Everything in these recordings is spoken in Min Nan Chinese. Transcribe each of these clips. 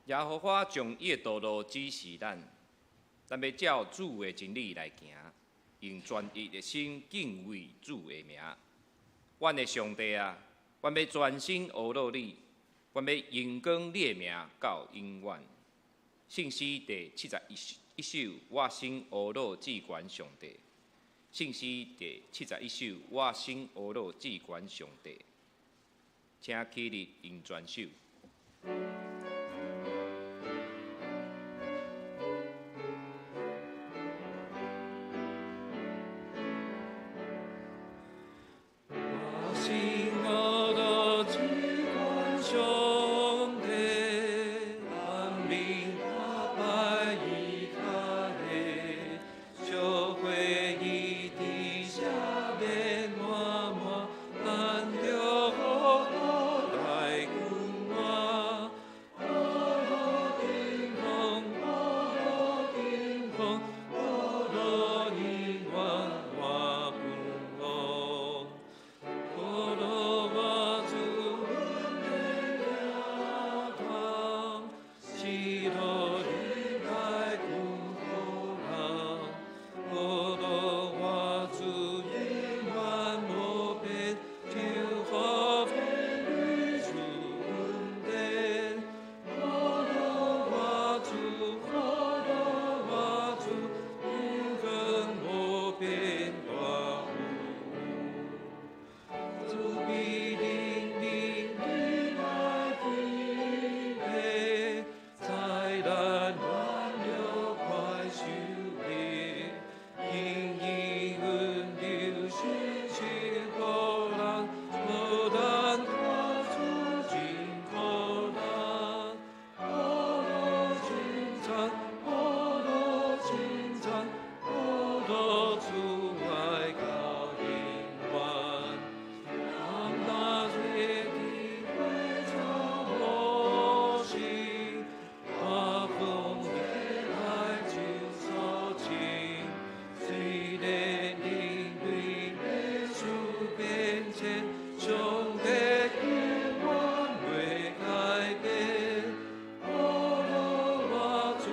耶和華將伊的道路指示咱，咱欲照主的真理來行，用專一的心敬畏主的名。阮的上帝啊，阮欲專心呵咾你，阮欲榮光你的名到永遠。聖詩第71首，我心呵咾至懸上帝。聖詩第七十一首，我心呵咾至懸上帝。請起立，用全首。我心呵咾至懸上帝，按名敬拜伊跤的，小會伊佇赦免滿滿，咱著好好來君王。呵咾頂峰，呵咾頂峰，呵咾永遠活君王。呵咾我主恩典領堂，喜樂恁大君好人。呵咾我主永遠無變，求福天與主恩典。呵咾我主，呵咾我主，永恆無變大富。主必領領你來敬拜，在咱挽留快受的，因伊溫柔信實予人，予咱活出真苦難。呵咾稱讚，呵咾稱讚，呵咾主愛到永遠。當大熱的花草無心，大風夜來就掃清。雖然人類的數變遷，上帝永遠袂改變。呵咾我主，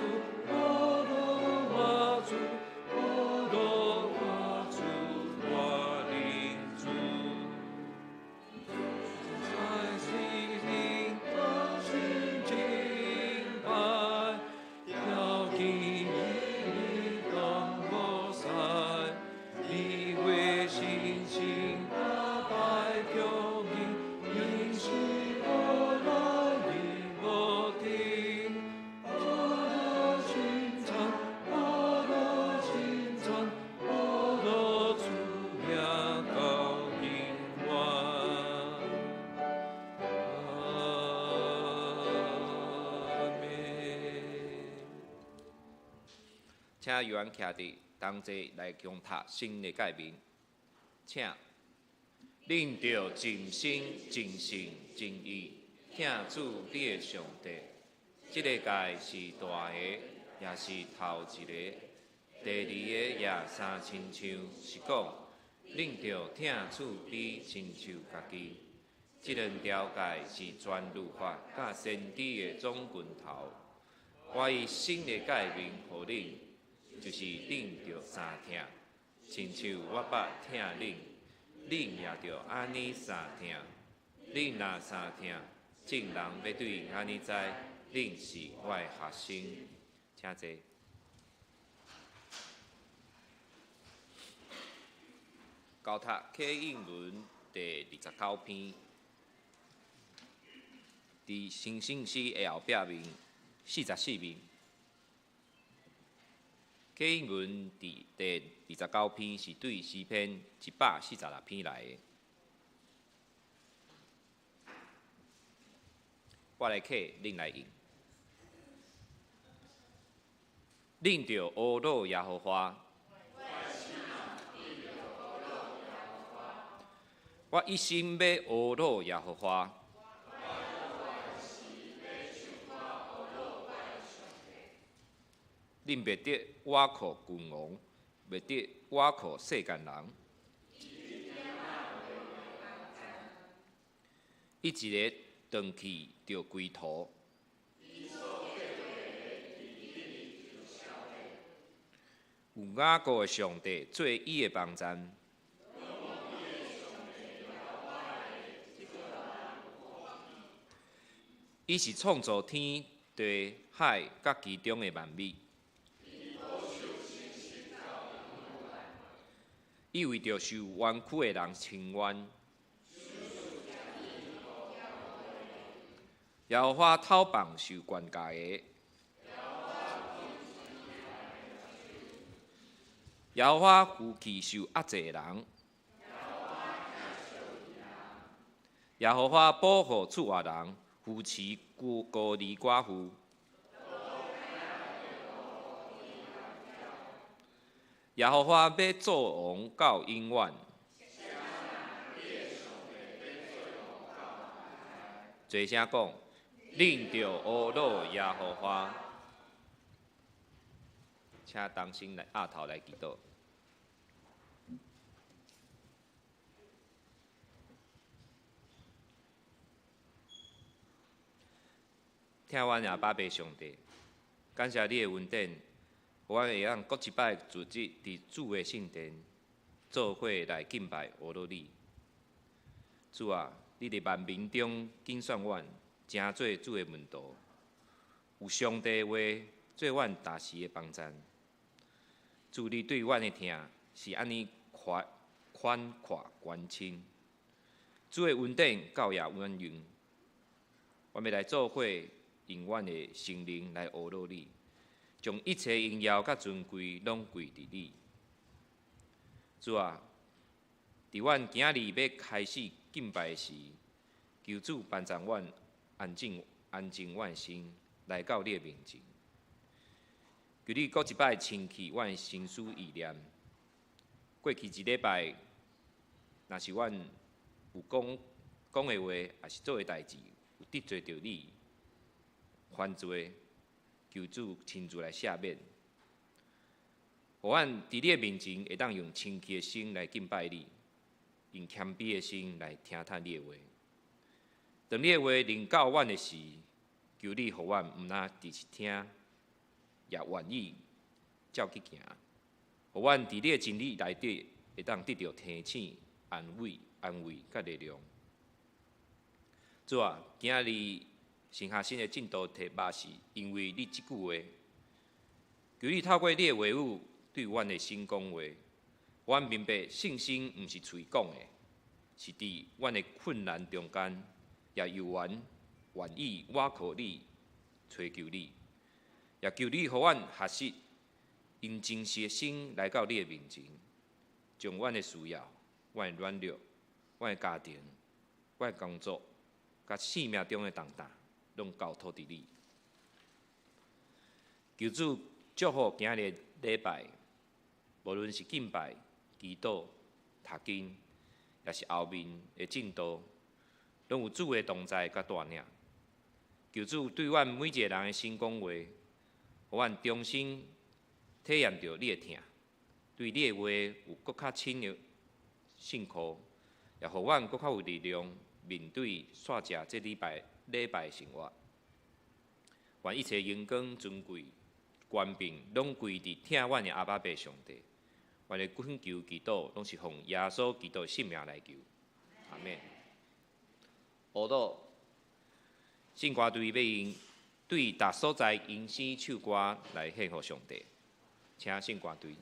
呵咾我主，呵咾我主，我靈主。在心靈同心敬拜，要記伊當無賽，以為信心打敗強硬，因是我來你無停。呵咾稱讚，呵咾稱讚，呵咾主名到永遠。阿們。請約翰徛佇同齊來共讀新的誡命，請恁著盡心、盡性、盡意疼主你的上帝。這个誡是大个，也是頭一个。第二个也相親像，是講恁著疼主比親像家己。這兩條誡是全律法佮先知的總拳頭。我以新的誡命予恁，就是恁著相疼，親像我捌疼恁，恁也著按呢相疼。恁若相疼，眾人欲對按呢知，恁是我的學生。請坐。交讀啟應文第二十九篇，佇新聖詩的後壁面44面。啟應文佇第二十九篇是對詩篇146篇來的。我來啟，恁來應。恁著呵咾耶和華。我一心欲呵咾耶和華。恁袂得倚靠君王，袂得倚靠世間人。伊一个轉去就歸途。有雅各的上帝做伊的幫贊。伊是創造天地海佮其中的萬物。伊為著受冤屈的人伸冤。耶和華討放受懸架的。耶和華扶起受壓制的人。耶和華保護厝外人，扶持孤兒寡婦。耶和華欲做王到永遠。齊聲講，恁著呵咾耶和華。請同心來額頭來祈禱。疼阮阿爸父上帝，感謝你的恩典，予阮會當閣一擺組織佇主的聖殿，做伙來敬拜呵咾你。主啊，你佇萬民中揀選阮，成做主的門徒，有上帝的話做阮逐時的幫贊。主，你對阮的疼是按呢寬寬闊關深，主的恩典夠也阮用，阮欲來做伙。用阮的生靈來呵咾你，將一切榮耀佮尊貴攏歸佇你。主啊，佇阮今日欲開始敬拜時，求主幫助阮安靜安靜阮的心，來到你的面前。求你閣一擺清氣阮的心思意念。過去一禮拜，若是阮有講講的話，抑是做的代誌，有得罪著你，犯罪，求主親自來赦免，予阮佇你的面前會當用清氣的心來敬拜你，用謙卑的心來聽聽你的話。當你的話臨到阮的時，求你予阮毋但只是聽，也願意照去行。予阮佇你的真理內底會當得著提醒、安慰、安慰佮力量。主啊，今日神學生的進度題目是因為你這句話，求你透過你的話語對阮的心講話，阮明白信心毋是喙講的，是佇阮的困難中間，也猶原願意倚靠你，揣求你，也求你予阮學習用真實的心來到你的面前，將阮的需要、阮的軟弱、阮的家庭、阮的工作，佮生命中的重擔，攏交託佇你。求主祝福今日禮拜，無論是敬拜、祈禱、讀經，抑是後面的進度，攏有主的同在佮帶領。求主對阮每一个人的心講話，予阮重新體驗著你的疼，對你的話有閣較深的信靠，也予阮閣較有力量面對煞食這禮拜禮拜的生活。願一切榮光尊貴權柄攏歸佇疼阮的阿爸父上帝。阮的懇求祈禱，攏是奉耶穌基督的聖名來求。阿們。呵咾聖歌隊欲用對逐所在揚聲唱歌來獻予上帝，請聖歌隊。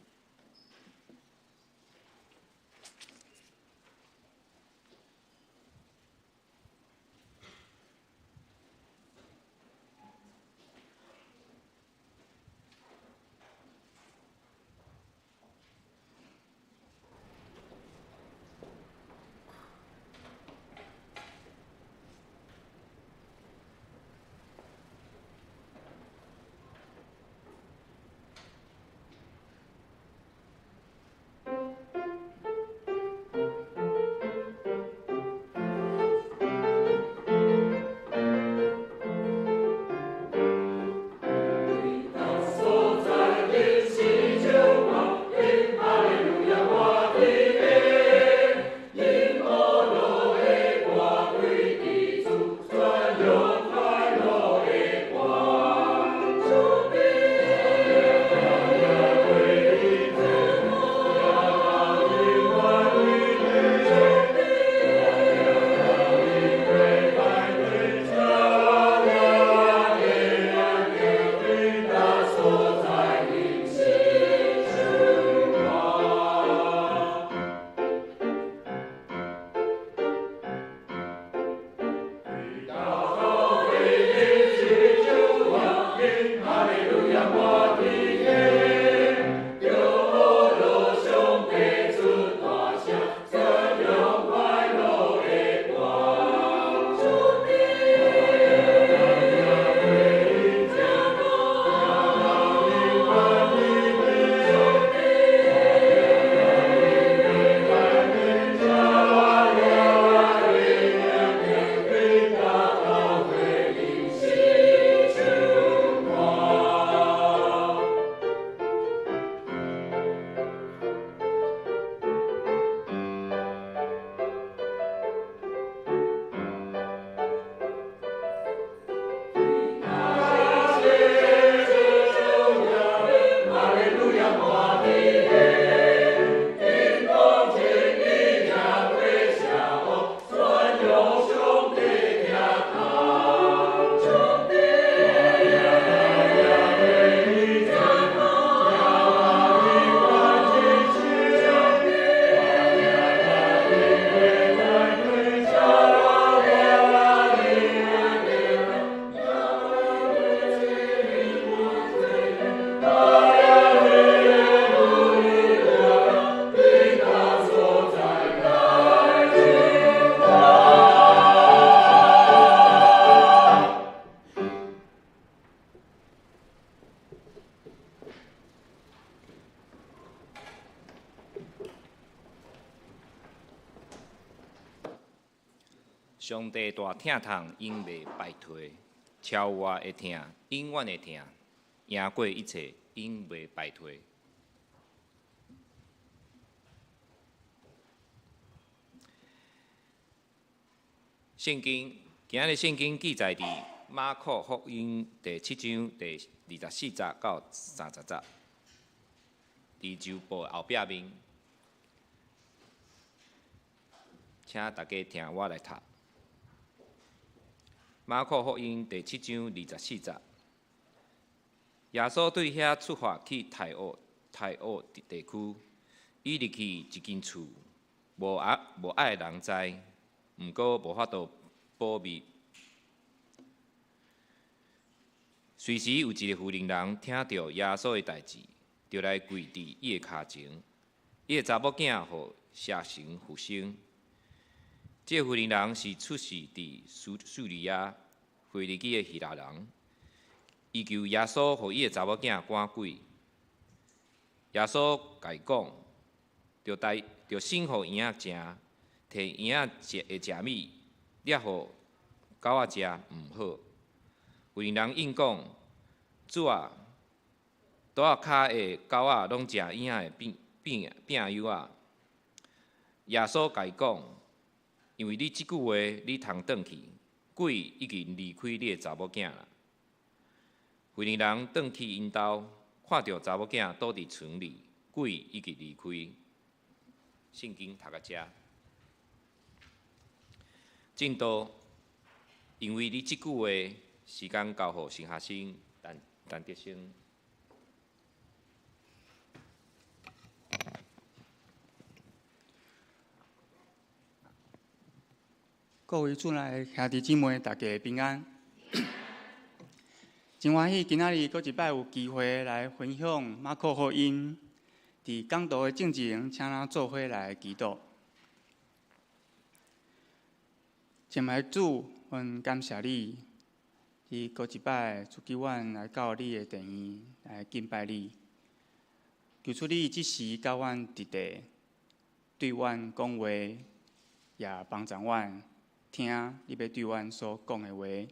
上帝大疼痛永袂敗退，超越的疼永遠的疼，贏過一切永袂敗退。聖經今仔日聖經記載佇馬可福音第七章第二十四節到三十節，佇周報後壁面，請大家聽我來讀。馬可福音第七章二十四節，耶穌對遐出發去太惡太惡地區，伊入去一間厝，無愛無愛人知，毋過無法度保密。隨時有一個婦人人聽著耶穌的代誌，就來跪佇伊的跤前，伊的查某囝予邪神附身。這個婦人人是出世佇敘敘利亞腓尼基的希臘人，伊求耶穌予伊的查某囝趕鬼。耶穌共伊講，著帶著先予嬰仔食，提嬰仔食的食物，掠予狗仔食毋好。婦人人應講：主啊，桌仔跤的狗仔攏食嬰仔的餅餅餅幼仔。耶穌共伊講：因為你這句話，你通轉去，鬼已經離開你的查某囝啦。婦人人轉去𪜶兜，看著查某囝倒佇床裡，鬼已經離開。聖經讀到遮，進度，因為你這句話，時間交予神學生陳陳德生。各位主內兄弟姊妹，大家平安。真歡喜今仔日閣一擺有機會來分享馬可福音。佇講道的進前，請咱做伙來祈禱。親愛的主，阮感謝你，你閣一擺賜給阮來到你的殿院來敬拜你。求主你這時佮阮佇地，對阮講話，也幫助阮聽你欲對阮所講的話。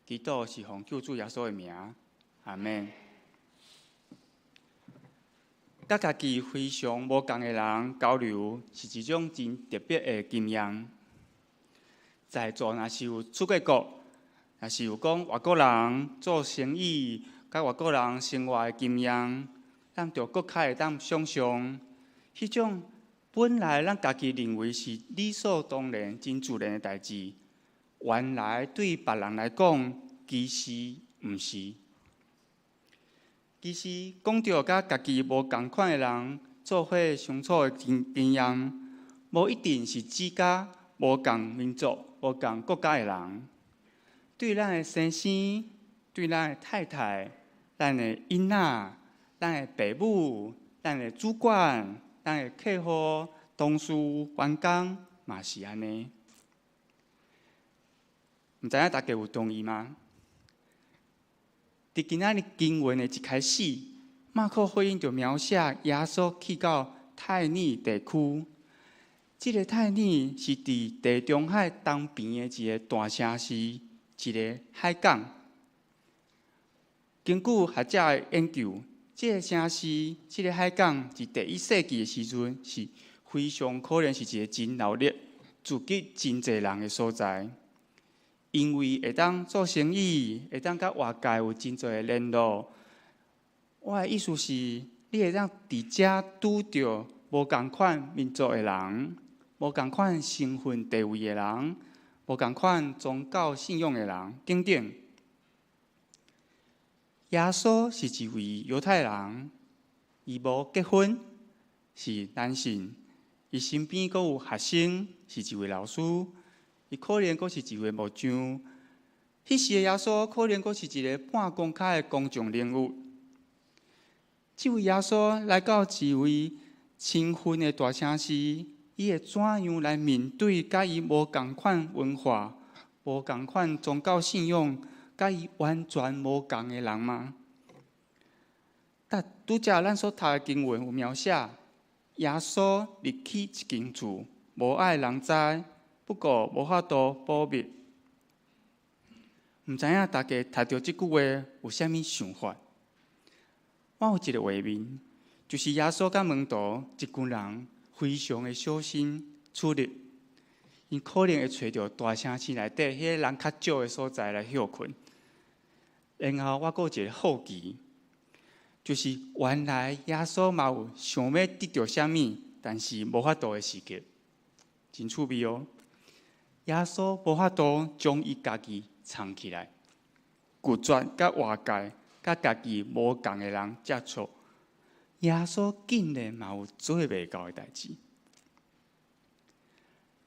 祈禱是奉救主耶穌的名，阿們。佮家己非常無仝的人交流，是一種真特別的經驗。在座若是有出過國，若是有講外國人做生意、佮外國人生活的經驗，咱就閣較會當想像，彼種本來咱家己認為是理所當然、真自然的代誌，原來對別人來講，其實毋是。其實講著佮家己無仝款的人做伙相處的經經驗，無一定是指佮無仝民族、無仝國家的人。對咱的先生、對咱的太太、咱的囡仔、咱的爸母、咱的主管、咱的客戶、同事、員工，嘛是按呢。毋知影大家有同意嗎？佇今仔日經文的一開始，馬可福音就描寫耶穌去到泰爾地區。這个泰爾是佇地中海東邊的一個大城市，一個海港。根據學者的研究，這个城市、這个海港，佇第一世紀的時陣是非常可能是一個真鬧熱、聚集真濟人的所在。因為會當做生意，會當佮外界有真濟的聯絡。我的意思是，你會當佇遮拄著無仝款民族的人，無仝款身份地位的人，無仝款宗教信仰的人等等。耶穌是一位猶太人，伊無結婚，是單身。伊身邊閣有學生，是一位老師。伊可能閣是一位木匠。彼時的耶穌可能閣是一个半公開的公眾人物。這位耶穌來到一位身份的大城市，伊會怎樣來面對佮伊無仝款文化、無仝款宗教信仰、佮伊完全無仝的人嗎？但拄才咱所讀的經文有描寫，耶穌入去一間厝，無愛人知。不過無法度保密。毋知影大家讀著這句話有啥物想法？我有一個畫面，就是耶穌佮門徒一群人非常的小心出入，𪜶可能會揣著大城市內底彼个人較少的所在來歇睏。然後我閣有一個好奇，就是原來耶穌嘛有想欲得著啥物，但是無法度的時刻，真趣味哦。耶穌無法度將伊家己藏起來，拒絕佮外界、佮家己無仝的人接觸。耶穌竟然嘛有做袂到的代誌。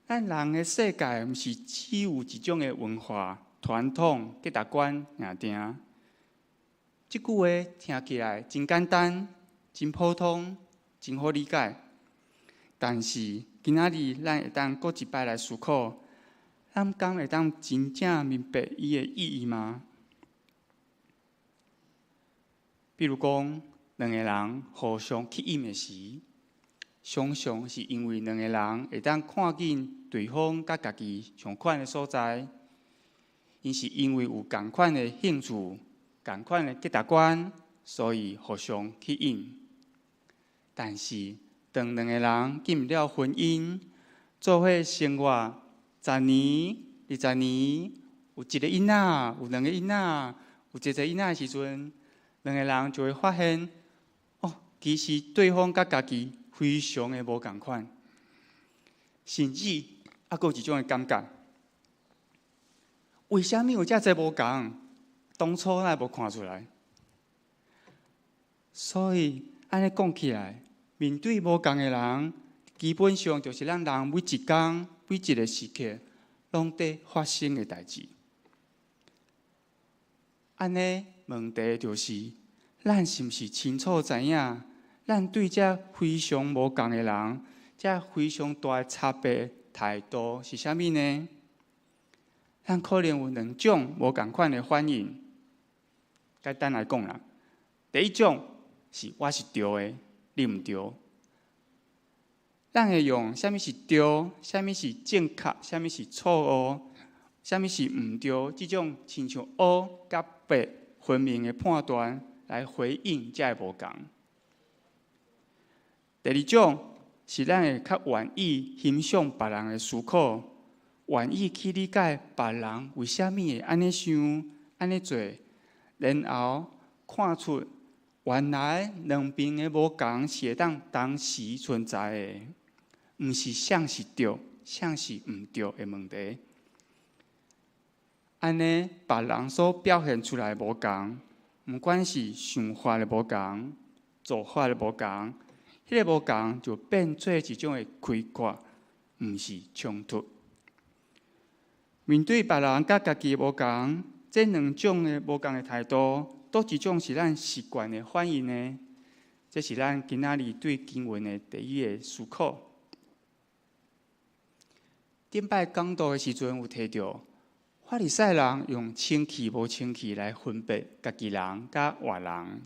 咱人的世界毋是只有一種的文化、傳統、價值觀爾定。這句話聽起來真簡單、真普通、真好理解。但是今仔日咱會當閣一擺來思考，咱敢會當真正明白伊的意義嗎？比如講，兩個人互相吸引的時，常常是因為兩個人會當看見對方佮家己相款的所在，𪜶是因為有仝款的興趣、仝款的價值觀，所以互相吸引。但是，當兩個人進入了婚姻，做伙生活十年、20年，有一個囡仔，有兩個囡仔，有濟濟囡仔的時陣，兩個人就會發現，哦，其實對方佮家己非常的無仝款，甚至猶閣有一種的感覺，為啥物有遮濟無仝？當初哪會無看出來？所以按呢講起來，面對無仝的人，基本上就是咱人每一工、每一個時刻，攏佇發生的代誌。按呢問題就是，咱是毋是清楚知影，咱對這非常無仝的人，這非常大的差別態度是啥物呢？咱可能有兩種無仝款的反應。簡單來講啦，第一種是我是對的，你毋對。咱會用啥物是對，啥物是正確，啥物是錯誤，啥物是毋對，這種親像黑佮白分明的判斷來回應這个無仝。第二種是咱會較願意欣賞別人的思考，願意去理解別人為啥物會按呢想、按呢做，然後看出原來兩邊的無仝是會當同時存在的，毋是誰是對、誰是毋對的問題。按呢，別人所表現出來的無仝，毋管是想法的無仝、做法的無仝，彼个無仝就變做一種的開闊，毋是衝突。面對別人佮家己的無仝，這兩種的無仝的態度，佗一種是咱習慣的反應呢？這是咱今仔日對經文的第一个思考。頂擺講道的時陣有提著，法利賽人用清氣無清氣來分別家己人佮外人。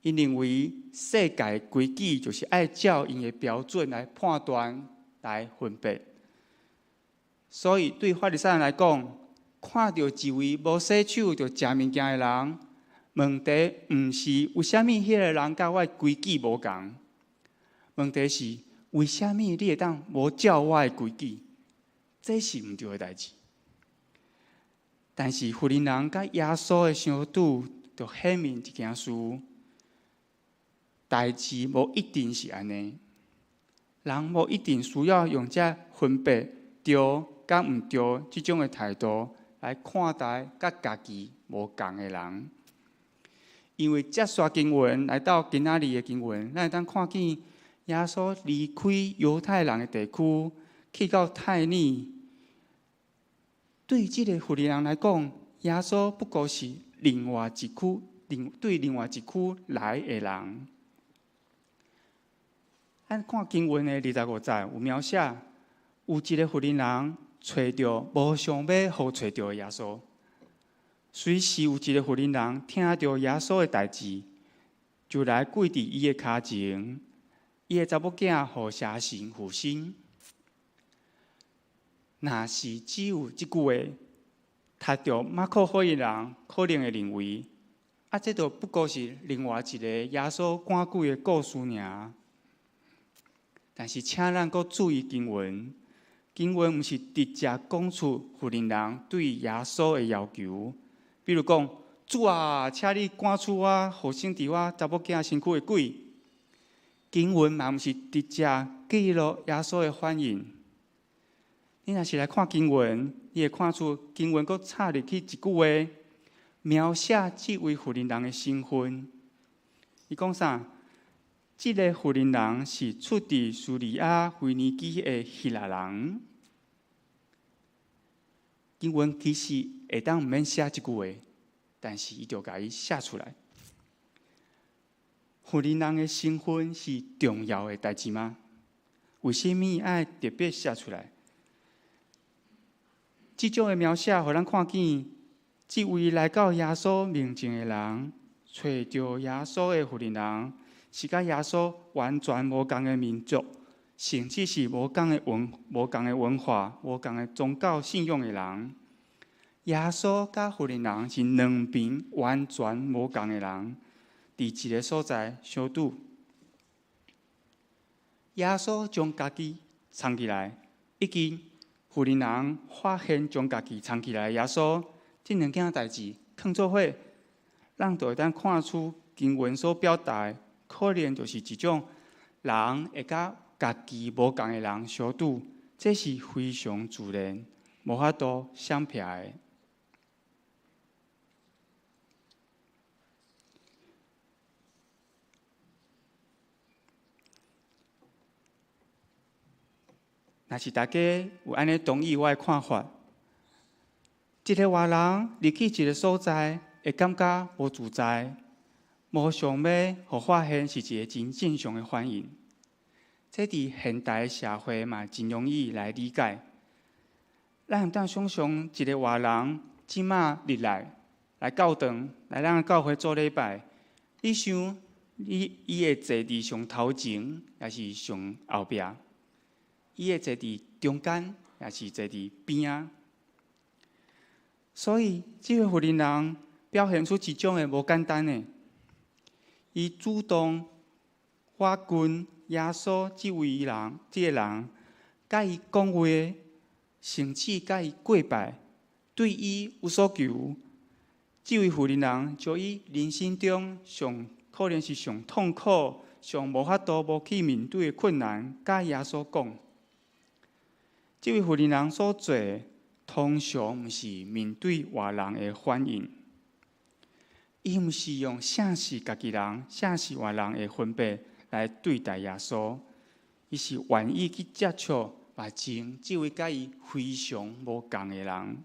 𪜶認為世界規矩就是愛照𪜶的標準來判斷、來分別。所以對法利賽人來講，看著一位無洗手就食物件的人，問題毋是為啥物彼个人佮我的規矩無仝，問題是為啥物你會當無照我的規矩？這是毋對的代誌。但是婦人人佮耶穌的相拄，就顯明一件事：代誌無一定是按呢，人無一定需要用這分別對佮毋對這種的態度來看待佮家己無仝的人。因為這段經文來到今仔日的經文，咱會當看見耶穌離開猶太人的地區，去到泰爾。對這个婦人來講，耶穌不過是另外一區，另對另外一區來的人。咱看經文的25節有描寫，有一个婦人揣著無想欲予揣著的耶穌。隨時有一个婦人聽著耶穌的代誌，就來跪佇伊的跤前，伊的查某囝予邪神附身。若是只有這句話，讀著馬可福音人可能會認為，啊，這就不過是另外一個耶穌趕鬼的故事爾。但是，請咱閣注意經文，經文毋是直接講出婦人人對耶穌的要求，比如講，主啊，請你趕出我附身佇我查某囝身軀的鬼。經文嘛毋是直接記錄耶穌的反應。你若是來看經文，你會看出經文閣插入去一句話，描寫這位婦人人的身份。伊講啥？這个婦人人是出佇敘利亞腓尼基的希臘人。經文其實會當毋免寫這句話，但是伊就共伊寫出來。婦人人的身份是重要的代誌嗎？為啥物愛特別寫出來？這種的描寫，予咱看見，這位來到耶穌面前的人，揣著耶穌的婦人人，是佮耶穌完全無仝的民族，甚至是無仝的文、無仝的文化、無仝的宗教信仰的人。耶穌佮婦人人是兩邊完全無仝的人，佇一个所在相拄。耶穌將家己藏起來，以及婦人人發現將家己藏起來，耶穌這兩件代誌囥做伙，咱就會當看出經文所表達的，可能就是一種人會佮家己無仝的人相拄，這是非常自然，無法度閃避的。若是大家有按呢同意我的看法，一个外人入去一个所在，會感覺無自在，無想欲予發現是一个真正常的反應。這佇現代社會嘛，真容易來理解。咱毋當想像一个外人這馬入來來教堂，來咱教會做禮拜，你想伊伊會坐佇上頭前，抑是上後壁？伊會坐佇中間，抑是坐佇邊仔？所以，這个婦人人表現出一種的無簡單的，伊主動倚近耶穌這位人，這个人，佮伊講話，甚至佮伊過拜，對伊有所求。這位婦人人將伊人生中上可能是上痛苦、上無法度無去面對的困難，佮耶穌講。這位婦人人所做的，通常毋是面對外人的反應，伊毋是用啥是家己人、啥是外人的分別來對待耶穌，伊是願意去接觸目前這位佮伊非常無仝的人。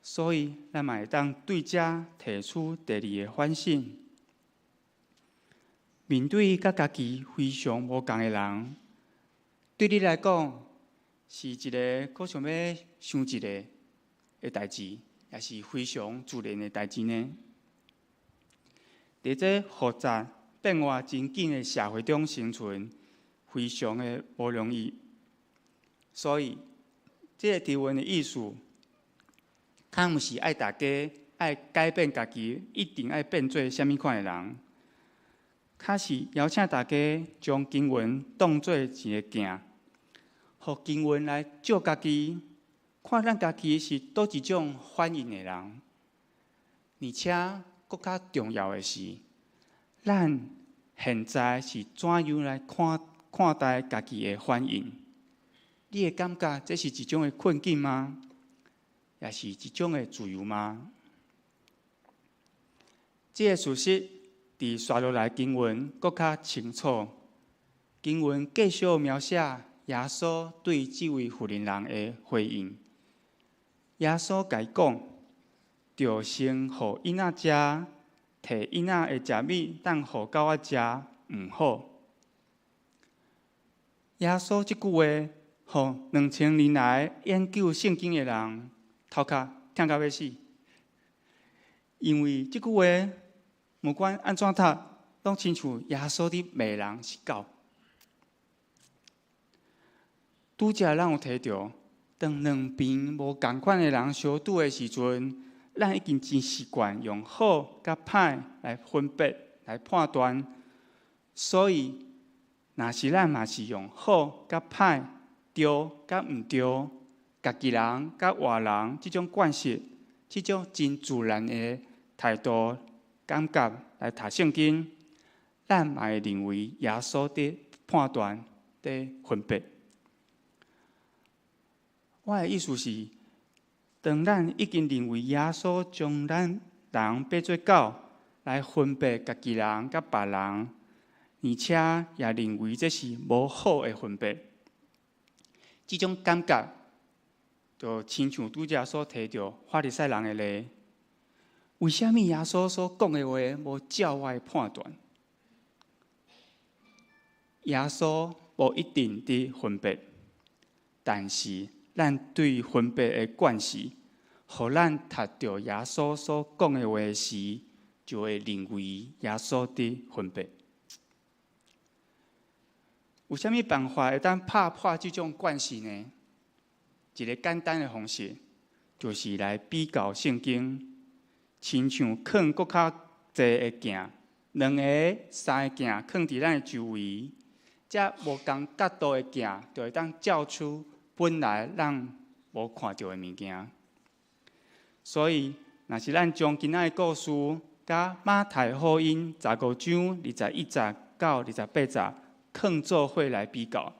所以，咱嘛會當對這提出第二个反省：面對佮家己非常無仝的人，對你來講，是一个閣想欲想一个的代誌，抑是非常自然的代誌呢？佇這複雜變化真緊的社會中生存，非常的無容易。所以，這个提問的意思，較毋是愛大家愛改變家己，一定愛變做啥物款的人，較是邀請大家將經文當做一个鏡。予經文來照家己，看咱家己是佗一種反應的人。而且，閣較重要的是，咱現在是怎樣來看看待家己的反應？你會感覺這是一種的困境嗎？抑是一種的自由嗎？這个事實，佇紲落來經文閣較清楚。經文繼續描寫耶穌對這位婦人人的回應。耶穌共伊講：著先予囡仔食，提囡仔的食物當予狗仔食，毋好。耶穌這句話，予2000年來研究聖經的人頭殼疼甲欲死，因為這句話，毋管按怎讀，攏親像耶穌佇罵人是狗。拄才咱有提著，當兩邊無仝款的人相拄的時陣，咱已經真習慣用好佮歹來分別、來判斷。所以，若是咱嘛是用好佮歹、對佮毋對、家己人佮外人這種慣性、這種真自然的態度、感覺來讀聖經，咱嘛會認為耶穌佇判斷、佇分別。我的意思是，當咱已經認為耶穌將咱人比做狗來分別家己人佮別人，而且也認為這是無好的分別，這種感覺就親像拄才所提著法利賽人的例。為啥物耶穌所講的話無照我的判斷？耶穌無一定佇分別，但是咱對分別的慣勢，予咱讀著耶穌所講的話時，就會認為耶穌佇分別。有啥物辦法會當拍破這種慣勢呢？一个簡單的方式，就是來比較聖經，親像囥閣較濟的鏡，兩个、三个鏡囥佇咱的周圍，這無仝角度的鏡，就會當照出本來咱無看著的物件。所以，若是咱將今仔的故事，佮馬太福音十五章21節到28節，囥做伙來比較。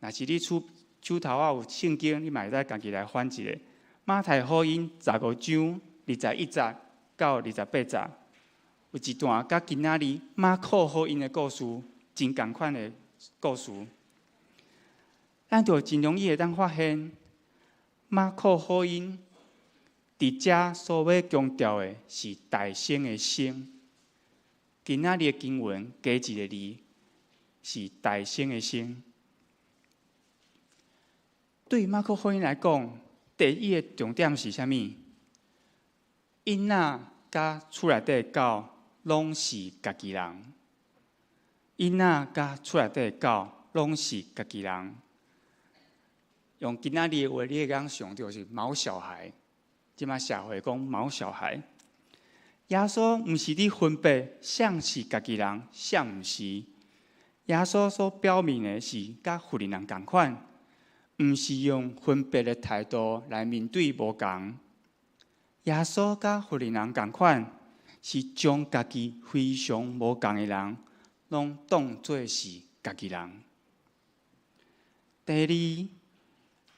若是你手手頭仔有聖經，你嘛會使家己來翻一下。馬太福音十五章二十一節到二十八節，有一段佮今仔日馬可福音的故事真仝款的故事。咱就真容易會當發現，馬可福音佇遮所欲強調的是大聲的聲。今仔日的經文加一个字，是大聲的聲。對馬可福音來講，第一个重點是啥物？囡仔佮厝內底的狗攏是家己人。囡仔佮厝內底的狗攏是家己人。用今仔日的話，你會當想著是毛小孩。這馬社會講毛小孩。耶穌毋是佇分別誰是家己人，誰毋是。耶穌所表明的是佮婦人仝款，毋是用分別的態度來面對無仝。耶穌佮婦人仝款，是將家己非常無仝的人，攏當做是家己人。第二，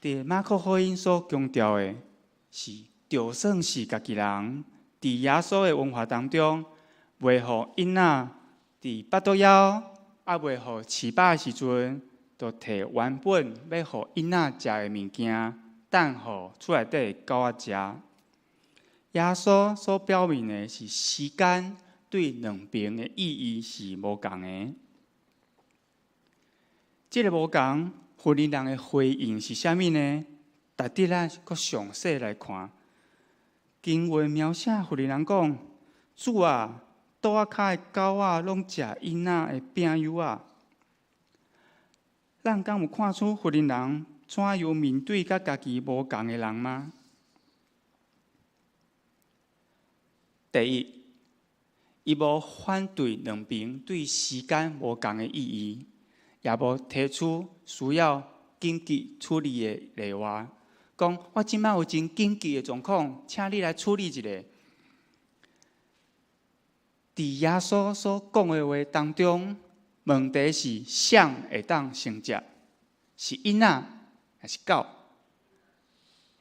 佇馬可福音所強調的是，就算是家己人，佇耶穌的文化當中，袂予囡仔佇腹肚枵，也袂予飼飽的時陣，就提原本欲予囡仔食的物件，等予厝內底的狗仔食。耶穌所表明的是時間對兩邊的意義是無仝的。這个無仝，婦人的回應是啥物呢？值得咱閣詳細來看。經文描寫婦人講：主啊，桌仔跤的狗仔攏食囡仔的餅幼仔。咱敢有看出婦人怎樣面對佮家己無仝的人嗎？第一，伊無反對兩邊對時間無仝的意義，也無提出需要緊急處理的例外，講我這擺有真緊急的狀況，請你來處理一下。佇耶穌所講的話當中，問題是誰會當先食？是囡仔還是狗？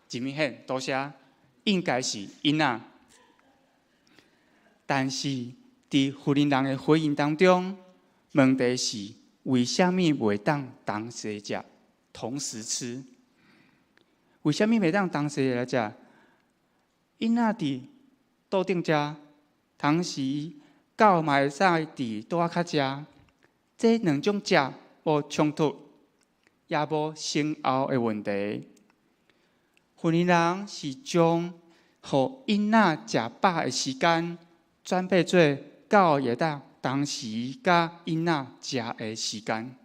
真明顯，多謝，應該是囡仔。但是佇婦人的回應當中，問題是為啥物袂當同時食、同時吃？為啥物袂當同時來食？囡仔佇桌頂食，同時狗嘛會使佇桌仔跤食，這兩種食無衝突，也無先後的問題。婦人是將予囡仔食飽的時間轉變做狗會當同時佮囡仔食的時間。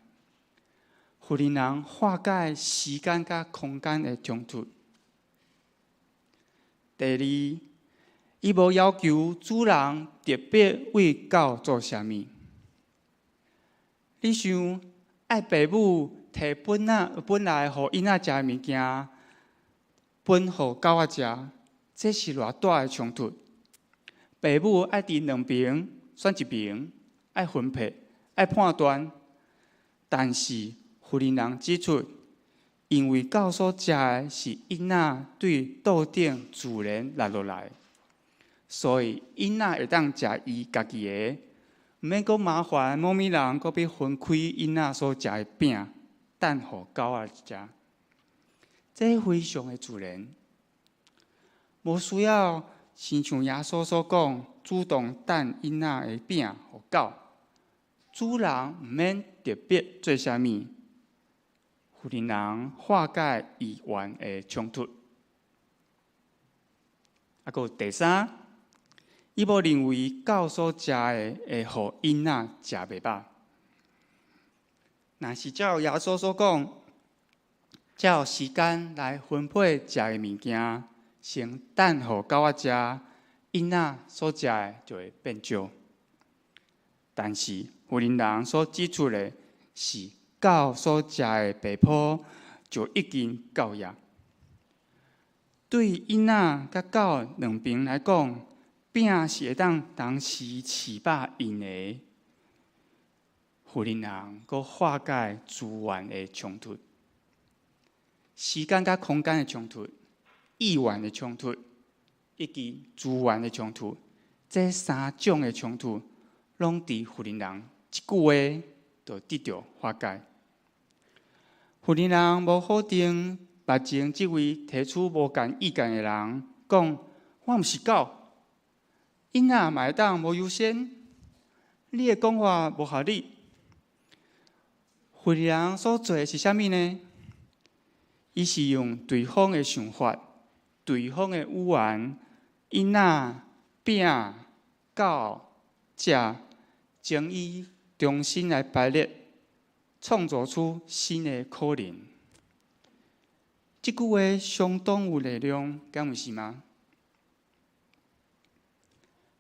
婦婦人人化解時間佮空間的衝突。第二，伊無要求主人特別為狗做啥物。你想，愛爸母提本來予囡仔食的物件，分予狗仔食，這是偌大的衝突。爸母愛佇兩邊選一邊，愛分配，愛判斷。但是婦人人指出，因為狗所食的是囡仔對桌頂自然落落來，所以囡仔會當食伊家己的，毋免閣麻煩某物人閣欲分開囡仔所食的餅，等予狗仔食。這非常的自然，無需要親像耶穌所講，主動等囡仔的餅予狗。主人毋免特別做啥物，婦人人化解意願的衝突。啊，閣有第三，伊無認為狗所食的會予囡仔食袂飽。若是照耶穌所講，照時間來分配食的物件，先等予狗仔食，囡仔所食的就會變少。但是婦人人所指出的是，狗所食的白泡就已經夠額。對囡仔佮狗兩邊來講，餅是會當同時飼飽𪜶的。婦人人閣化解資源的衝突、時間佮空間的衝突、意願的衝突，以及資源的衝突，這三種的衝突，攏佇婦人人一句話就得著化解。婦人人無否定目前這位提出無仝意見的人，講我毋是狗，囡仔嘛會當無優先，你的講法無合理。婦人人所做的是啥物呢？伊是用對方的想法、對方的語言、囡仔、餅、狗、食，將伊重新來排列，創造出新的可能。這句話相當有力量，敢毋是嗎？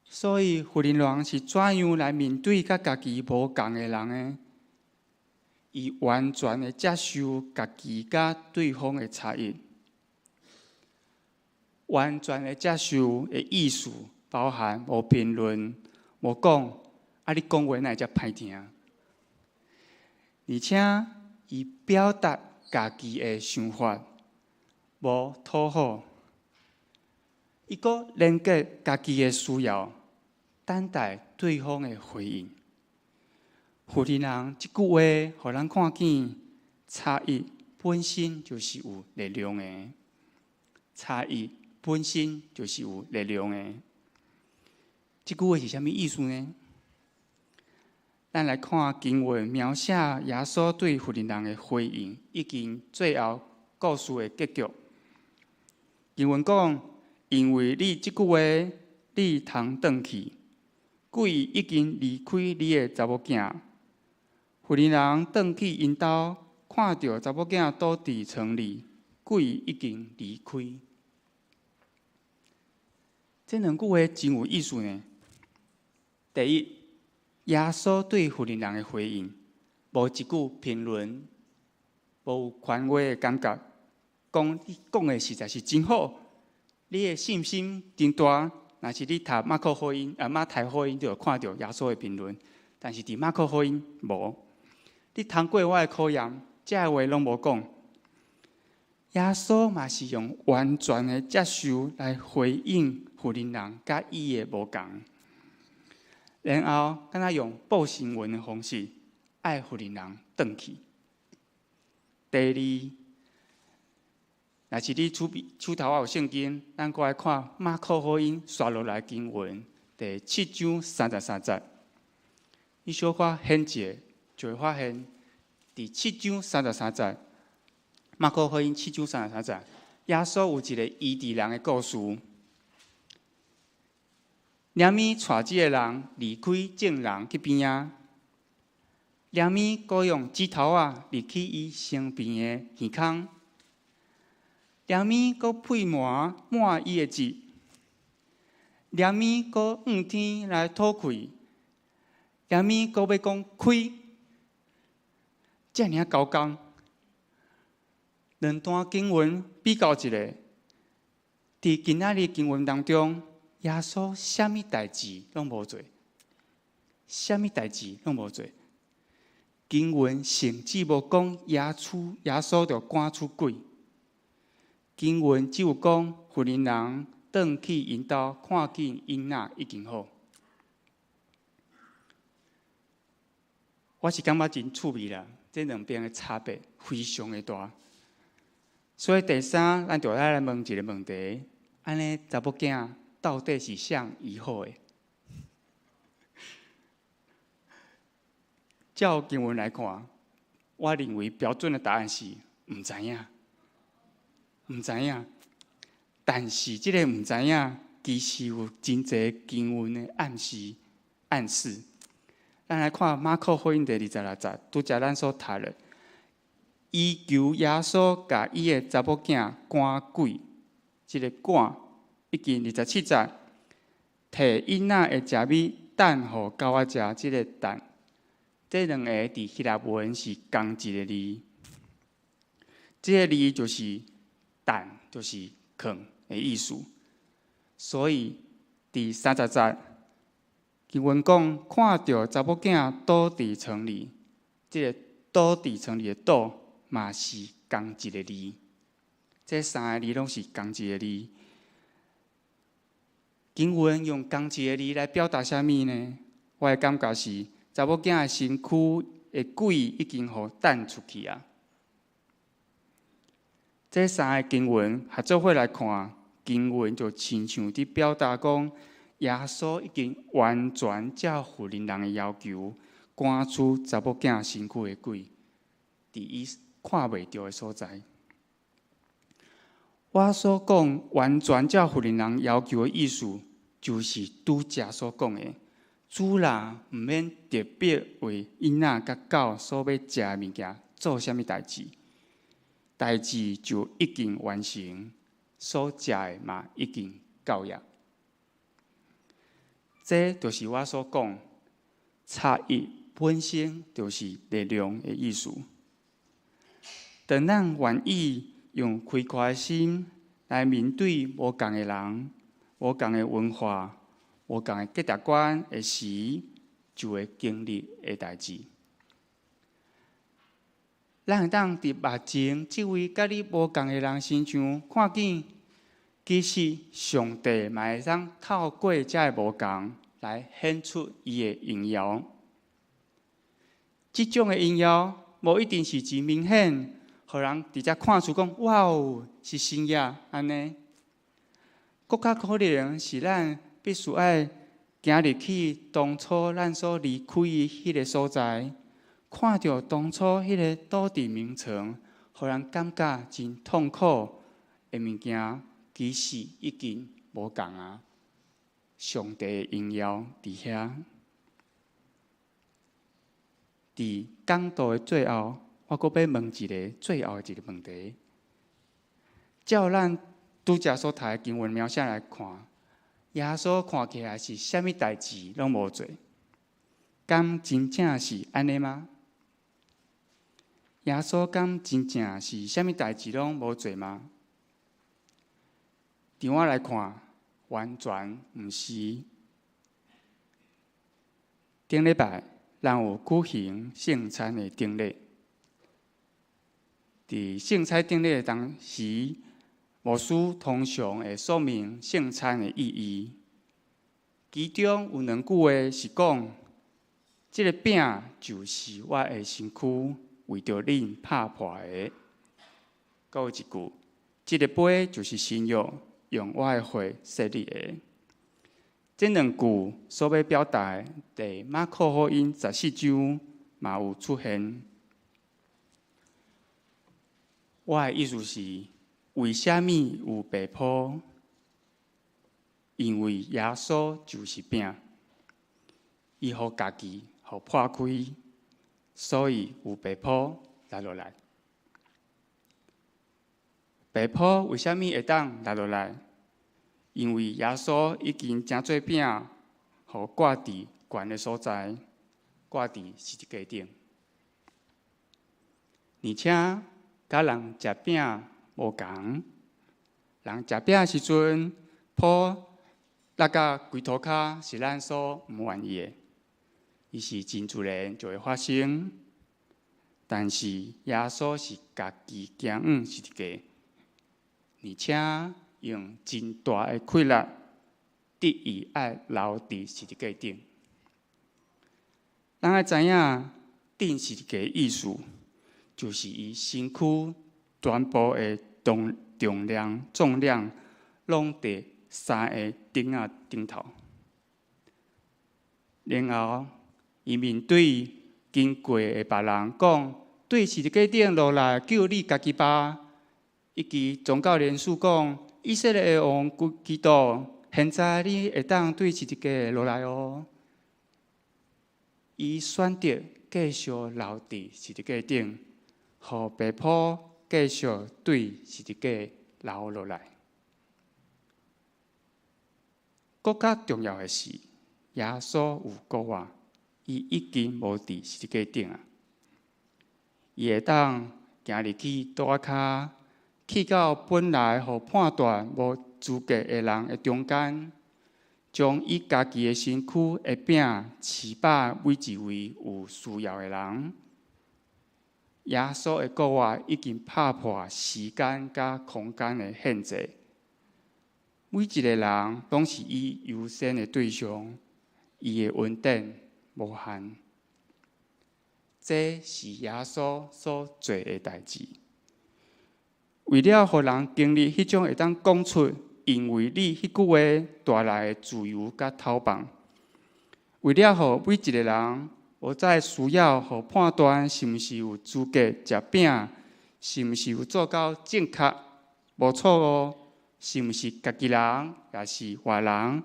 所以，婦人人是怎樣來面對佮家己無仝的人呢？伊完全的接受家己佮對方的差異，完全的接受的意思，包含無評論、無講，啊，你講話哪會遮歹聽？而且，伊表達家己的想法，無討好，伊閣連結家己的需要，等待對方的回應。婦人人這句話，予咱看見差異本身就是有力量的。差異本身就是有力量的。這句話是啥物意思呢？咱來看經文描寫耶穌對婦人人的回應，以及最後故事的結局。經文講，因為你這句話，你通轉去，鬼已經離開你的查某囝。婦人人轉去𪜶兜，看著查某囝倒佇床裡，鬼已經離開。這兩句話真有意思呢。第一，耶穌對婦人人的回應，無一句評論，無有權威的感覺，講你講的實在是真好，你的信心真大。若是你讀馬可福音、啊馬太福音，就會看著耶穌的評論，但是佇馬可福音無。你通過我的考驗，這个話攏無講。耶穌嘛是用完全的接受來回應婦人人佮伊的無仝，然後敢若用報新聞的方式，愛婦人人轉去。第二，若是你手頭有聖經，咱閣來看馬可福音紲落來經文第七章三十三節，你小可掀一下，就會發現第七章三十三節，馬可福音七章三十三節，耶穌有一个醫治人的故事。念咪帶這个人離開眾人去邊仔，連物閣用指頭仔入去伊身邊的耳孔，連物閣噴沫抹伊的舌，連物閣向天來吐氣，連物閣欲講開，遮爾仔猴仝。兩段經文比較一下，佇今仔日經文當中，耶穌啥物代誌攏無做，啥物代誌攏無做。經文甚至無講耶穌著趕出鬼。經文只有講婦人人轉去𪜶兜，看見囡仔已經好。我是感覺真趣味啦，這兩邊的差別非常的大。所以第三，咱就愛來問一个問題：按呢查某囝到底是誰醫好的？照經文來看，我認為標準的答案是毋知影，毋知影。但是這个毋知影，其實有真濟經文的暗示、暗示。咱來看馬可福音第26節，拄才咱所讀的，伊求耶穌共伊的查某囝趕鬼，這个趕已經27節，提囡仔的食物擲予狗仔食，這个擲。這兩個佇希臘文是仝一个字，這个字就是擲，就是囥的意思。所以佇30節，經文講看著查某囝倒佇床裡，這个倒佇床裡的倒嘛是仝一个字。這三个字攏是仝一個字。經文用仝一个字來表達啥物呢？我的感覺是，查某囝的身軀的鬼已經予擲出去啊！這三个經文合做伙來看，經文就親像佇表達講，耶穌已經完全照婦人人的要求，趕出查某囝身軀的鬼，佇伊看袂著的所在。我所講完全照婦人人要求的意思，就是拄才所講的。主人毋免特別為囡仔佮狗所欲食的物件做啥物代誌，代誌就已經完成，所食的嘛已經夠額。這就是我所講，差異本身就是力量的意思。當咱願意用開闊的心來面對無仝的人、無仝的文化、無仝的價值觀的時，就會經歷的代誌。咱會當佇目前這位佮你無仝的人身上看見，其實上帝嘛會當透過這个無仝來顯出伊的榮耀。這種的榮耀無一定是真明顯，予人直接看出講，哇哦，是神呀，按呢。閣較可能是咱必須愛行入去當初咱所離開的彼个所在，看著當初彼个倒佇眠床，予人感覺真痛苦的物件，其實已經無仝啊！上帝的榮耀佇遐。佇講道的最後，我閣欲問一个最後的一个問題：照咱拄才所讀的經文描寫來看，耶穌看起來是啥物代誌攏無做，敢真正是按呢嗎？耶穌敢真正是啥物代誌攏無做嗎？佇我來看，完全毋是。頂禮拜，咱有舉行聖餐的典禮。佇聖餐典禮的當時，牧師通常會說明聖餐的意義。其中有兩句話是講：這个餅就是我的身軀，為著恁拍破的。閣有一句：這个杯就是新約，用我的血設立的。這兩句所欲表達的，佇馬可福音14章嘛有出現。我的意思是，為啥物有白鋪？因為耶穌就是餅，伊予家己予破開，所以有白泡落落來。白泡為啥物會當落落來？因為耶穌已經成做餅，予掛佇懸的所在，掛佇十字架頂。而且，佮人食餅無仝，人食餅時陣，泡落甲規塗跤是咱所毋願意的，伊是真自然就會發生。但是耶穌是家己行往十字架，而且用真大的氣力，得伊愛留佇十字架頂。咱愛知影，釘十字架的意思，就是伊身軀全部的重量，攏佇三个釘仔頂頭。然後，伊面對經過的別人講：對十字架頂落來救你家己吧。以及宗教人士講：以色列的王基督，現在你會當對十字架落來哦。伊選擇繼續留佇十字架頂，予白泡繼續對十字架流落來。閣較重要的是，耶穌有講話，伊已經無佇十字架頂啊！伊會當行入去桌仔跤，去到本來予判斷無資格的人的中間，將伊家己的身軀的餅飼飽每一位有需要的人。耶穌的復活已經拍破時間佮空間的限制，每一個人攏是伊優先的對象，伊的恩典無限。這是耶穌所做的代誌。為了予人經歷彼種會當講出因為你彼句話帶來的自由佮透放，為了予每一個人無再需要予判斷是毋是有資格食餅，是毋是有做到正確無錯誤，是毋是家己人，抑是外人，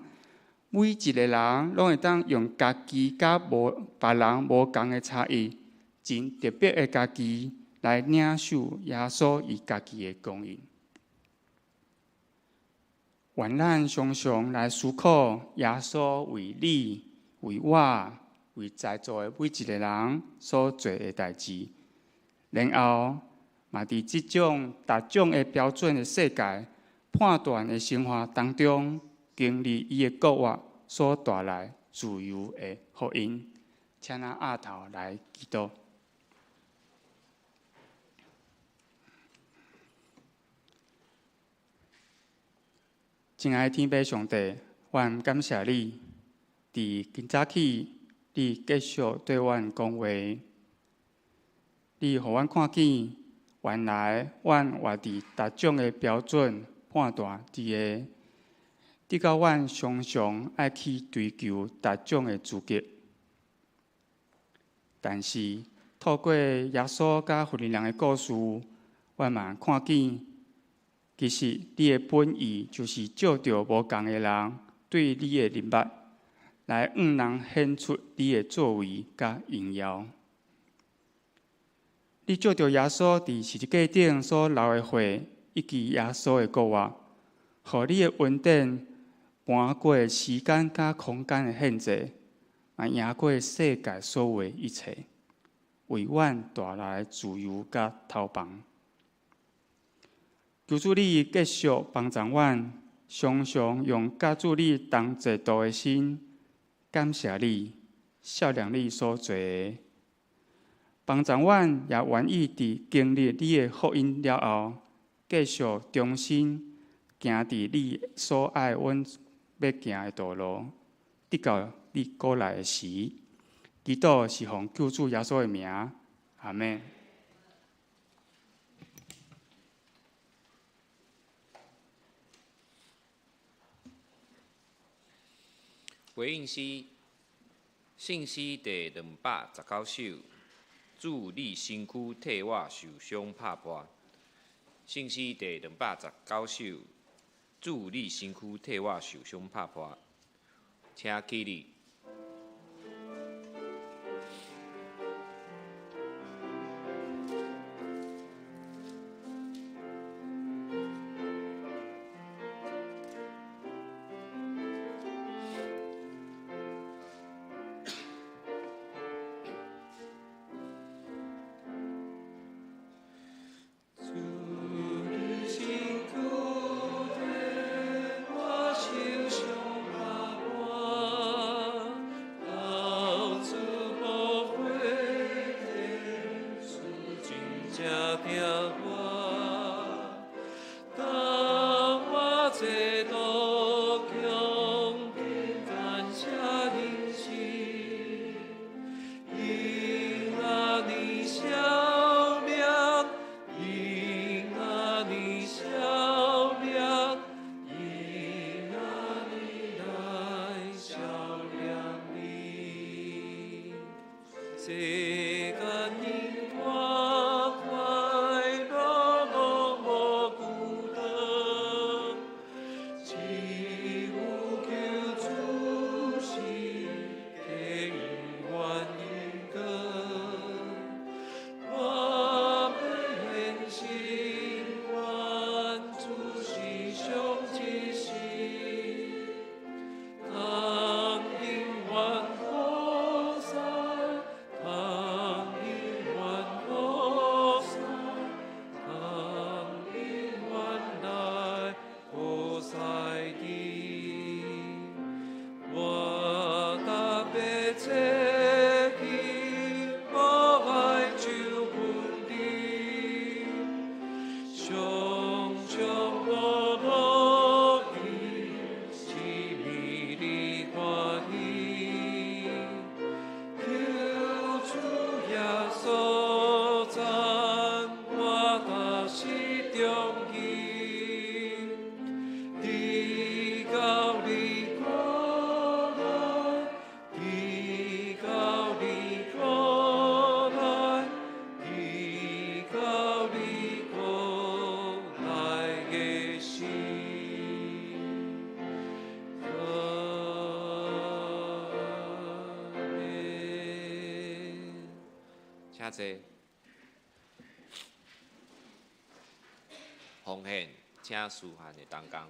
每一個人攏會當用家己佮無別人無仝的差異，真特別的家己來領受耶穌伊家己的供應。願咱常常來思考耶穌為你、為我、為在座的每一個人所做的代誌，然後嘛佇這種大眾的標準的世界判斷的生活當中，經歷伊的復活所帶來自由的福音。請咱徛頭來祈禱。親愛的天父上帝，阮感謝你，佇今早起，你繼續對阮講話，你予阮看見，原來阮活佇大眾的標準判斷之下，直到阮常常愛去追求大眾的資格。但是透過耶穌佮婦人的故事，阮嘛看見，其實你的本意就是借著無仝的人對你的認捌，來向人顯出你的作為佮榮耀。你借著耶穌佇十字架頂所流的血，以及耶穌的復活，予你的恩典搬過時間佮空間的限制，嘛贏過世界所有的一切，為阮帶來自由佮透放。求主你繼續幫助阮，常常用佮主你同齊度的心，感謝你，孝念你所做的。幫助阮也願意佇經歷你的福音了後，繼續忠心行佇你所愛阮欲行的道路，直到你閣來的時。祈禱是奉救主耶穌的名，阿們。回應詩，聖詩第219首，主你身軀替我受傷拍破。聖詩第219首，主你身軀替我受傷拍破，請起立。請坐。奉獻，請書漢的同工。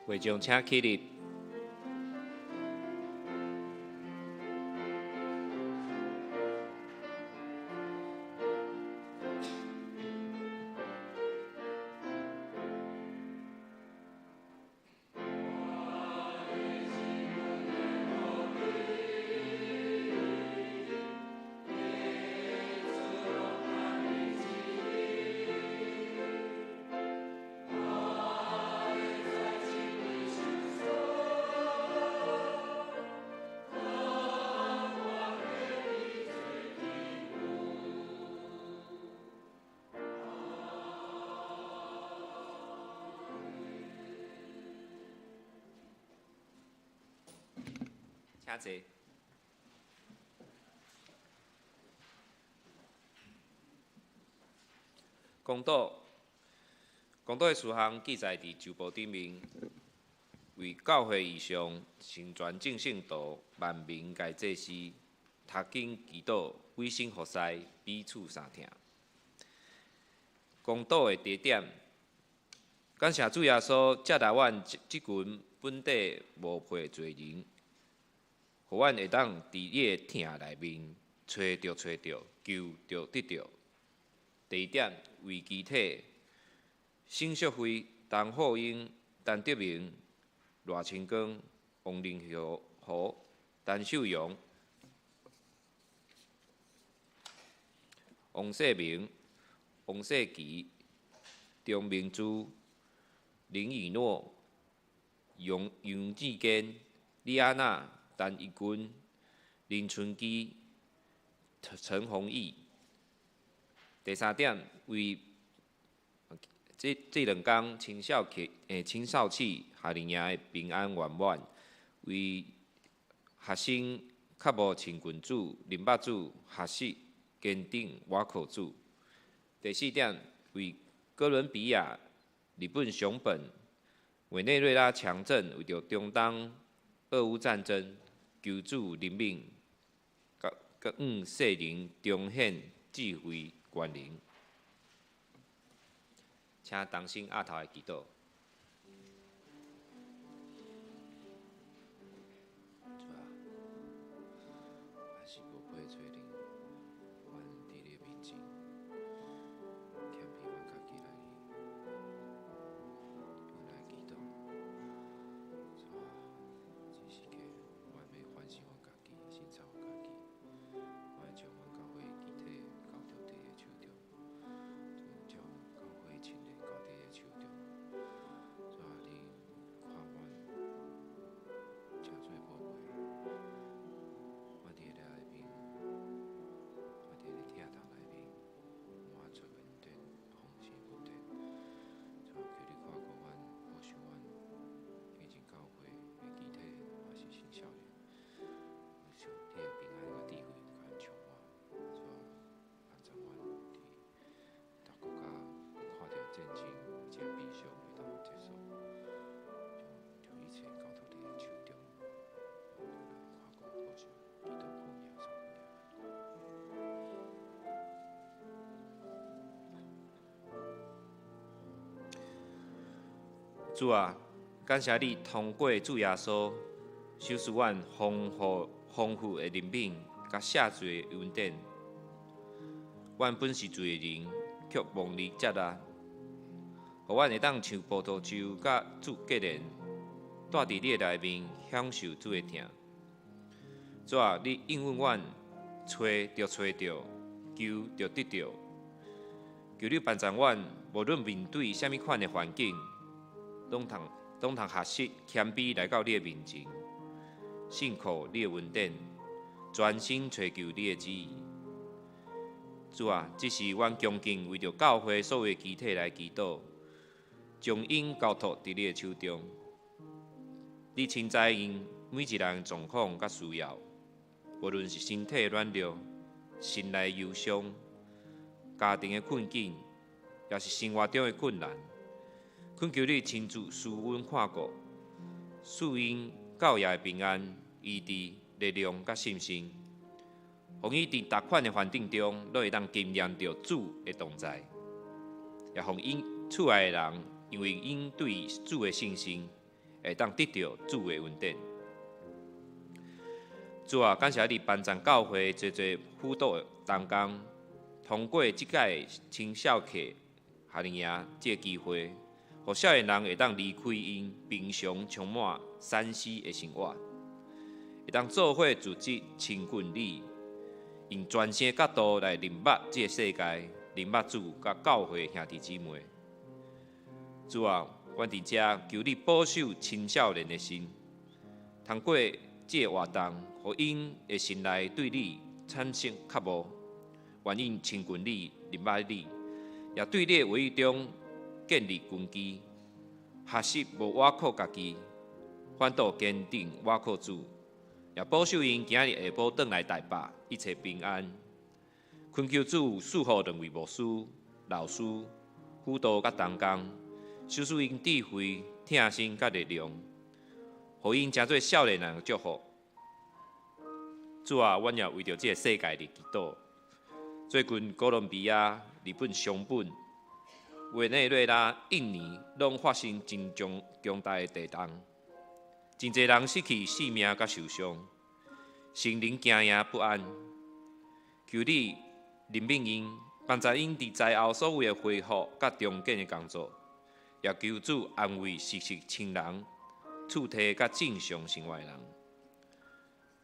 會眾請起立。請坐。公道，公道的事項記載佇周報頂面，為教會異象、成全眾聖徒、萬民該祭司、讀經祈禱、委身服侍、彼此相疼。公道的第一點，感謝主耶穌接納阮這群本底無配罪人。予阮會當佇伊的疼內面揣著揣著，求著得著。第二點，為肢體，沈淑惠、陳浩英、陳德明、賴清光、王林和、陳秀榮、王世明、王世奇、張明珠、林以諾、楊楊志堅、李安娜、陳一軍、林春基、陳宏毅。第三點，為這兩工青少期夏令營的平安圓滿，為學生較無穿裙子、啉肉子學習堅定倚靠主。第四點，為哥倫比亞、日本熊本、委內瑞拉強震，為著中東俄烏戰爭，求主憐憫，佮向世人彰顯智慧權能。請同心阿頭來祈禱。主啊，阮是無配罪人，阮佇你面前，謙卑阮家己來，阮來祈禱。主啊，這時刻，阮欲反省阮家己，省察阮家己，阮將阮教會肢體交託佇你的手中，將教會親人交佇你的手中。主啊，感謝你通過主耶穌，賞賜阮豐富的憐憫，佮赦罪的恩典。阮本是罪人，卻蒙你接納，予阮會當像葡萄樹佮主結連，住佇你的內面，享受主的疼。主啊，你應允阮，揣就揣著，求就得著。求你幫助阮，無論面對啥物款的環境，攏通學習謙卑來到你的面前，信靠你的恩典，專心揣求你的旨意。主啊，這是阮恭敬為著教會所有的肢體來祈禱，將𪜶交託佇你的手中。你親知𪜶每一人狀況佮需要，無論是身體軟弱、心內憂傷、家庭的困境，抑是生活中的困難，懇求你親自施恩看顧，賜𪜶教會的平安、醫治、力量佮信心，予𪜶佇逐款的環境中，攏會當經驗著主的同在，也予𪜶厝內的人，因為𪜶對主的信心，會當得著主的恩典。主啊，感謝你幫助教會濟濟輔導同工，通過這屆青少客夏令營這個機會，予少年人會當離開𪜶平常充滿3C 的生活，會當做伙組織親近你，用全新的角度來認捌這個世界，認捌主佮教會兄弟姊妹。主啊，阮佇遮求你保守青少年的心，通過這個活動，予𪜶的心內對你產生渴慕，願意親近你、認捌你，也對你的話語中建立根基，學習無倚靠家己，反倒堅定倚靠主，也保守𪜶今日下晡轉來台北，一切平安。懇求主賜予兩位牧師、老師、輔導佮同工，賞賜𪜶智慧、疼心佮力量，予𪜶成做少年人的祝福。主啊，阮也為著這個世界佇祈禱。最近哥倫比亞、日本熊本、委內瑞拉、印尼，攏發生真強大的地動，真濟人失去性命佮受傷，心靈驚惶不安。求你憐憫𪜶，幫助𪜶佇災後所有的恢復佮重建的工作，也求主安慰失去親人、厝體佮正常生活的人。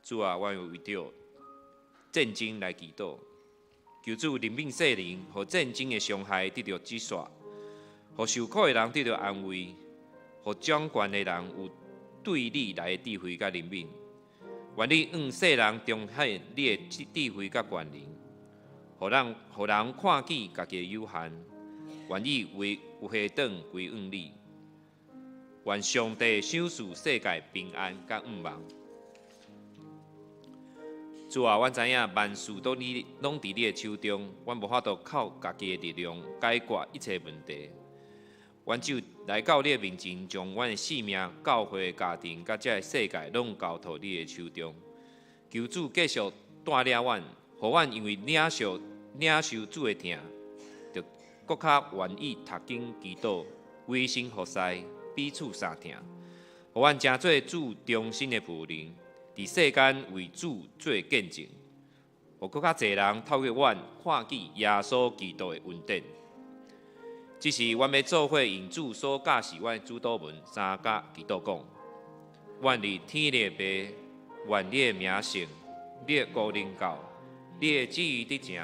主啊，阮為著戰爭來祈禱，求主憐憫世人，予戰爭的傷害得著止息，予受苦的人得著安慰，予掌權的人有對你來的智慧佮憐憫。願你向世人彰顯你的智慧佮權能，予人看見家己的有限，願意為有回轉歸向你。願上帝賞賜世界平安佮向望。主啊，阮知影萬事都你攏佇你的手中，阮無法度靠家己的力量解決一切問題。阮就來到你的面前，將阮的性命、教會、家庭佮這个世界攏交託你的手中。求主繼續帶領阮，予阮因為領受主的疼，就閣較願意讀經祈禱、委身服侍、彼此相疼，予阮成做主忠心的僕人，佇世間為主做見證，予閣較濟人透過阮看見耶穌基督的恩典。這是阮欲做伙用主所教示阮的主禱文三甲祈禱講：阮佇天的父，願你的名聖，你的國臨到，你的旨意得成，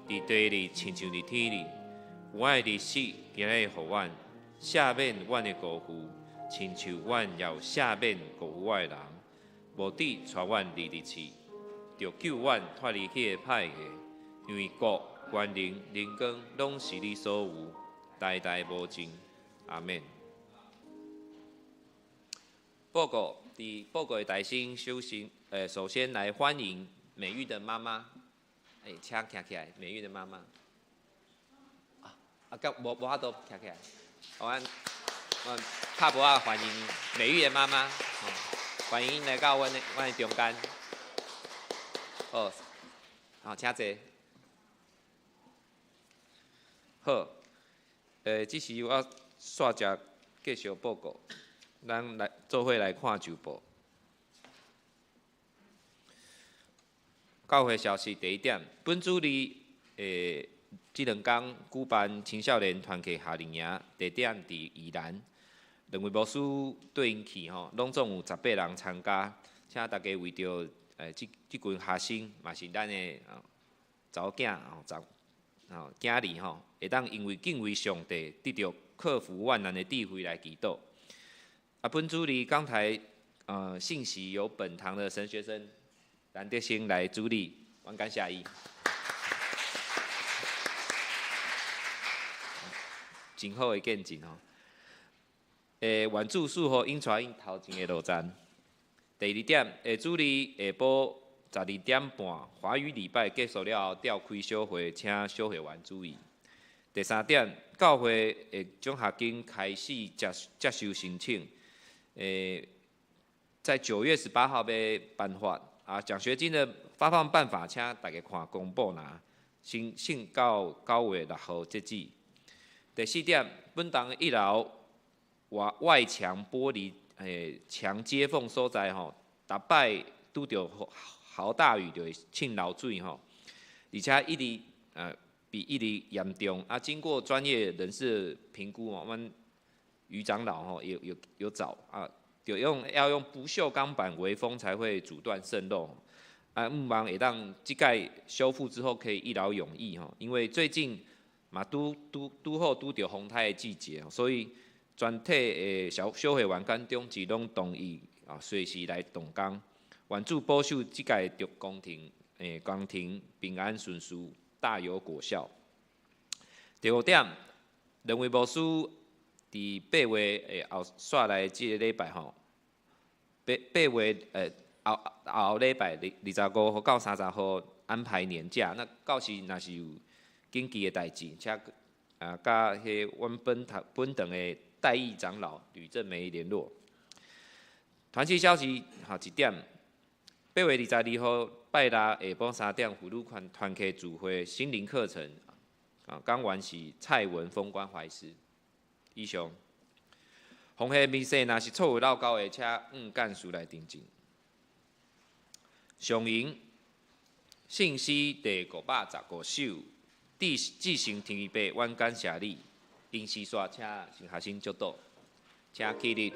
佇地裡親像佇天裡。阮的日食今日予阮，赦免阮的過負，親像阮也有赦免過負阮的人。無得帶阮入入試，著救阮脫離彼個歹的，因為國、權能、榮光，攏是你所有，代代無盡。阿們。報告，佇報告的大聲，首先來歡迎美玉的媽媽，請徛起來，美玉的媽媽。啊，佮無法度徛起來，阮拍噗仔歡迎美玉的媽媽，歡迎來到阮的中間。好，好，請坐。好，這時我煞食继续报告，咱来做伙来看周报。教会消息第一点，本主日的这两天举办青少年团契夏令营，地点伫宜兰。两位牧师对𪜶去吼，拢总有18人参加，请大家为著这这群学生，嘛是咱的查某囝吼，查吼囝儿吼，会当因为敬畏上帝，得著克服万难的智慧来祈祷。啊，本主日讲台信息由本堂的神学生蓝德兴来主理，我感谢伊。真好的见证吼。愿主赐予𪜶带𪜶头前的路程。第二点，下主日下晡12点半，华语礼拜结束了后，召开小会，请小会员注意。第三点，教会的奖学金开始接受申请，在9月18号欲颁发。啊，奖学金的发放办法，请大家看公布啦。申请到9月6号截止。第四点，本堂一楼外墙玻璃墙接缝所在吼，逐摆拄著豪大雨就会渗漏水吼，而且一直比一直严重。啊，经过专业人士评估哦，阮余长老吼有找啊，就要用不锈钢板围封才会阻断渗漏。啊，希望会当这届修复之后可以一劳永逸吼，因为最近嘛拄拄拄好拄著风台的季节，所以全体的小小会员佮长执拢同意啊，随时来动工。愿主保守这届的工程平安顺遂，大有果效。第五点，两位牧师伫8月的后煞来这个礼拜吼，8月后后礼拜25号到30号安排年假，那到时若是有紧急的代志，请佮彼阮本堂本堂的代议长老吕正梅联络。团契消息吼一点，8月22号拜六下晡3点，妇女团团契聚会心灵课程，啊，讲员是蔡文峰关怀师。以上，红黑面试若是错误漏交的，请干事来订正。上银信息第515首，至圣天父，阮感谢你。临时煞请新学生祝祷，请起立。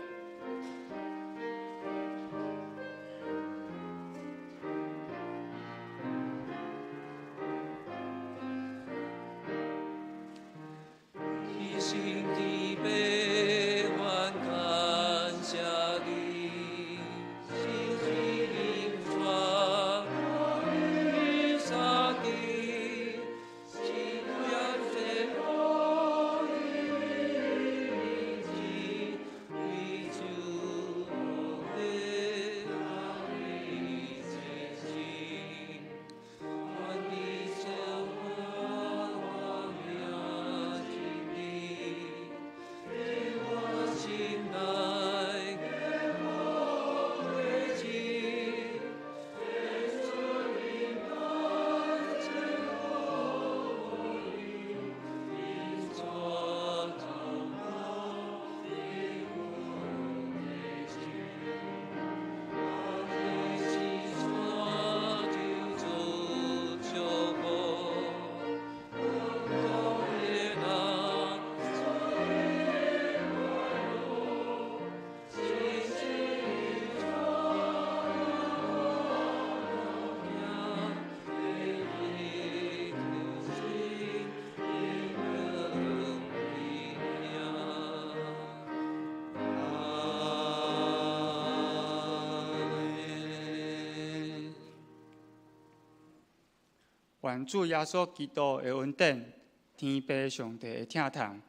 愿主耶稣基督的恩典、天父上帝的疼痛，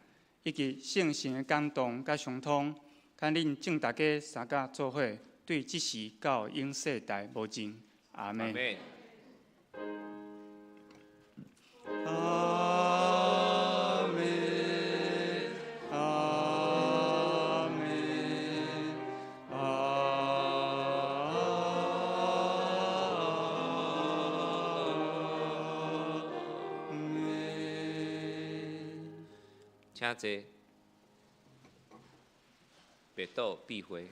以及圣神的感动佮相通，佮恁众大家三甲做伙，对这时到永世代无尽。阿们。阿们，阿们，阿们。请坐。跋倒闭會。